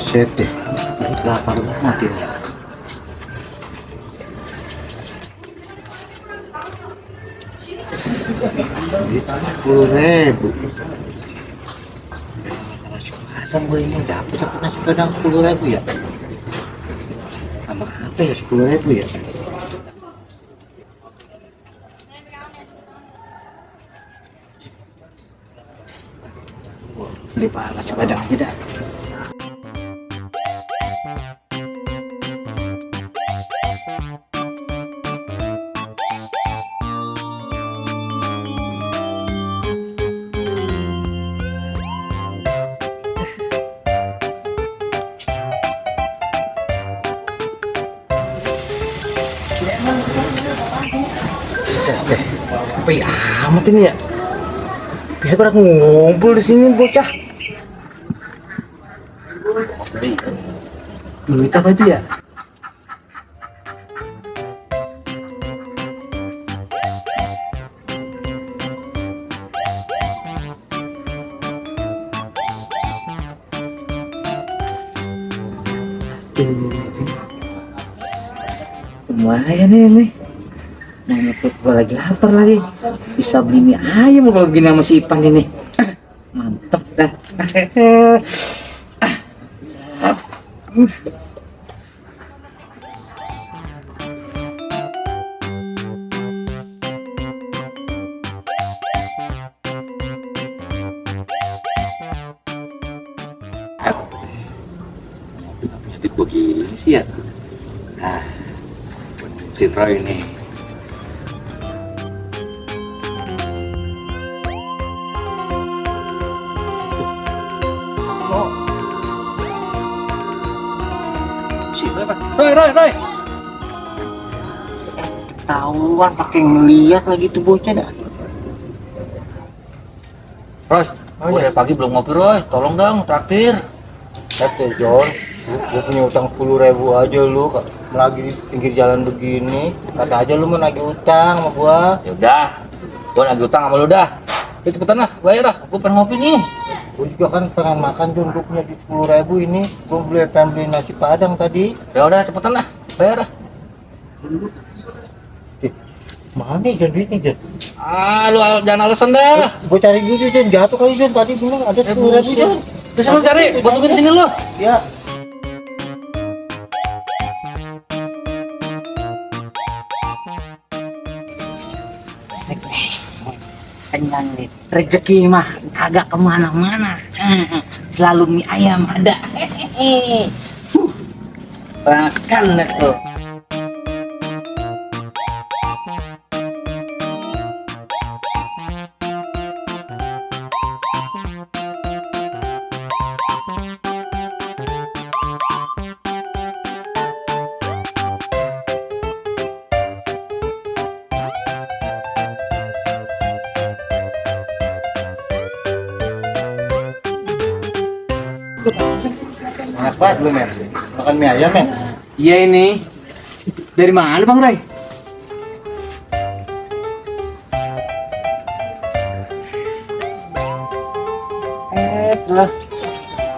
Set deh, lapar banget ini. 10.000. Kadang gue ini dapet aku nasi padang 10.000 ya. Sama apa ya 10.000 ya? Beli nasi padang aja dah. Capek amat ini ya. Bisa pada ngumpul di sini bocah. Duit apa itu ya? Lumayan ini. Nah, gue lagi lapar lagi. Bisa beli mie ayam kalau gini sama si Ipan ini. Mantep dah. Penyakit begini sih ya. Nah, si Roy nih. Si Roy, Pak. Roy. Ketahuan pakai ngeliat lagi tuh bocah dah. Roy, gue dari pagi belum ngopi Roy. Tolong dong, traktir. Lihat John, gue punya utang 10.000 aja lu, lagi di pinggir jalan begini. Kata aja lu mau nagih utang sama gua. Ya udah, gue nagih utang sama lu dah. Ya cepetan lah, bayar lah. Gue pengen ngopi nih. Gue juga kan pengen makan John, gue punya di 10.000 ini. Gue pengen beli nasi padang tadi. Ya udah, cepetan lah, bayar lah. Mana John duitnya John? Ah, lu jangan alasan dah. Gue cari dulu John, jatuh kali John, tadi bilang ada 10.000 John. Terus lu cari, gue tungguin sini lu. Ya. Kenyang nih, rezeki mah kagak kemana-mana. Selalu mie ayam ada. Makan deh tuh. Enak banget lu men, makan mie ayam men. Iya ini. Dari mana Bang Roy? Lah.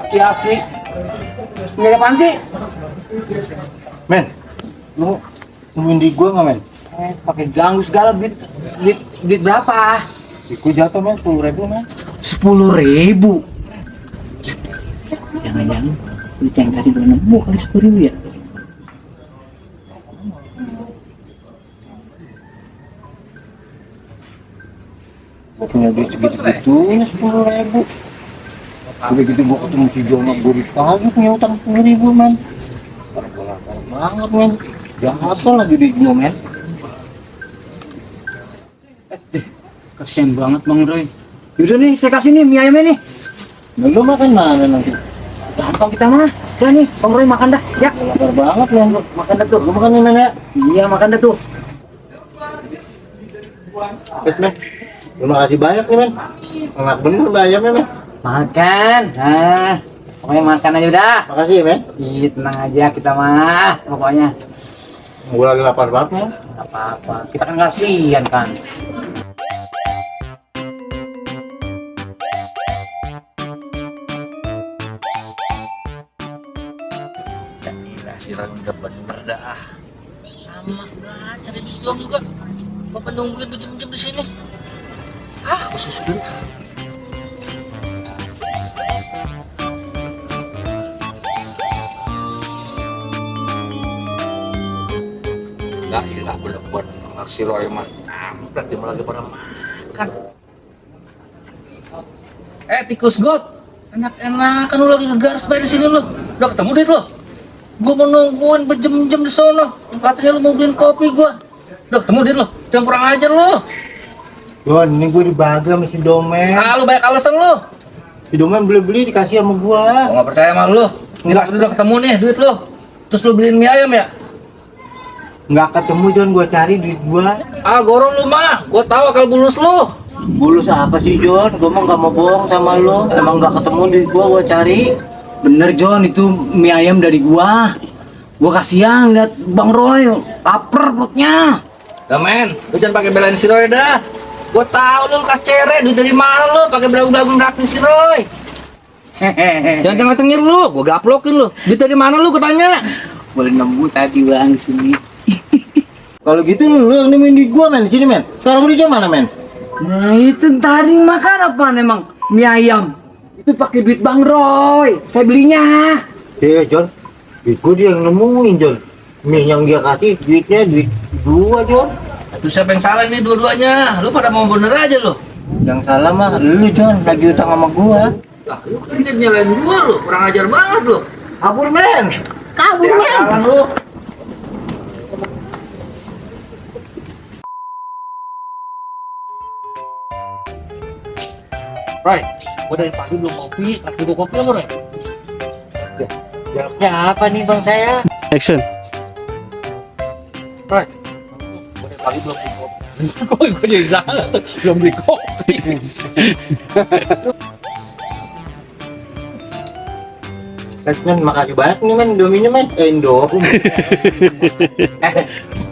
Aki-aki. Ini apaan sih? Men, lu nungguin di gua nggak men? Pakai ganggu segala duit berapa? Gue jatuh men, 10.000 men. 10.000. Jangan-jangan duit yang tadi belum nemu kali 10.000 ya? Gue punya duit segitu-segitunya 10.000. Udah gitu gue ketemu si Jona, gue ditagih punya utang 10.000 men. Karena gue lapar banget men. Jatuh lagi duit gue men. Kasian banget Bang Roy. Yaudah nih, saya kasih nih mie ayamnya nih. Nah, lu makan mana nanti? Gampang kita mah. Udah nih, Bang Roy makan dah. Ya, Lapar banget men. makan dah tuh. Lu makan nih men ya? Iya, makan dah tuh. Men, terima kasih banyak nih men. Enak bener mbak ayamnya men. Makan. Nah, pokoknya makan aja udah. Makasih ya men. Ih, tenang aja kita mah. Pokoknya. Gue lagi lapar banget men. Gak apa-apa. Kita kan kasihan kan. bener-bener dah. Lama udah cari duit doang juga. Bapak nungguin berjam-jam di sini. Aku susu dulu. Nggak ilah bener-bener si Roy mah. Kampret dia lagi pada makan. Tikus got. Enak-enakan lu lagi ngegaris bayar di sini lu. Udah ketemu duit lu? Gua mau nungguin berjam-jam di sono. Katanya lu mau beliin kopi gua. Udah ketemu duit lu? Jangan kurang ajar lu. Jon, ini gue dibagi sama si Domen. Lu banyak alasan lu. Si Domen beli-beli dikasih sama Gua gua. nggak percaya sama lu. Jelas udah ketemu nih duit lu. Terus lu beliin mie ayam ya? Nggak ketemu Jon, gua cari duit gua. Gorong lu mah. Gua tahu akal bulus lu. Bulus apa sih Jon? Gua mah nggak mau bohong sama lu. Emang nggak ketemu duit gua cari. Bener John, itu mie ayam dari gua. Gua kasihan lihat Bang Roy, lapar perutnya. Dah men, lu jangan pakai belain si Roy dah. Gua tahu lu kas cere, duit dari mana lu pakai belagu-belagu ngeraktir si Roy. Jangan tengah-tengir lu, gua gaplokin lu. Duit dari mana lu katanya? Boleh nemu tadi Bang di sini. Kalau gitu lu yang nemuin duit gua men, sini men. Sekarang duitnya mana men? Nah itu tadi makan apa emang mie ayam? Itu pakai duit Bang Roy, saya belinya. Iya Jon, duit gua dia yang nemuin Jon. Mie yang dia kasih duitnya duit gua Jon. Itu siapa yang salah ini dua-duanya? Lu pada mau bener aja lu. Yang salah mah lu Jon, lagi utang sama gua. Lah, lu kan jadi nyalain gua lu, kurang ajar banget lu. Kabur men. Kabur men. Jalan lu. Roy, gua dari pagi belum kopi, tapi gua kopi apa Roy? Jawabnya apa nih bang saya? Action. Roy, gua dari pagi belum beli kopi. Gua jadi salah tuh, belum beli kopi. Men, makasih banyak nih men, Indominya men. Indomie.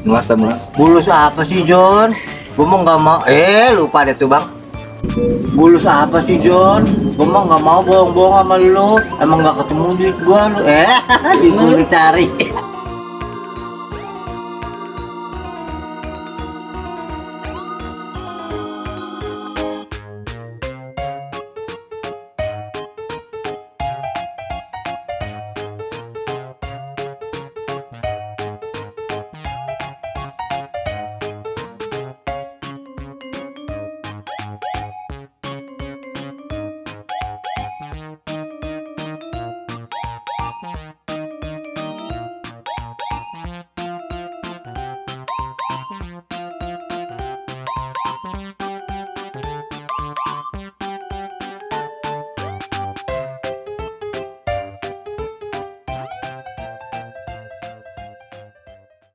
Masa mulai. Bulus apa sih Jon? Gua mau nggak mau. Lupa deh tuh bang. Bulus apa sih Jon? Gua mau nggak mau bohong-bohong sama lu. Emang nggak ketemu duit gua lu. Di gua cari.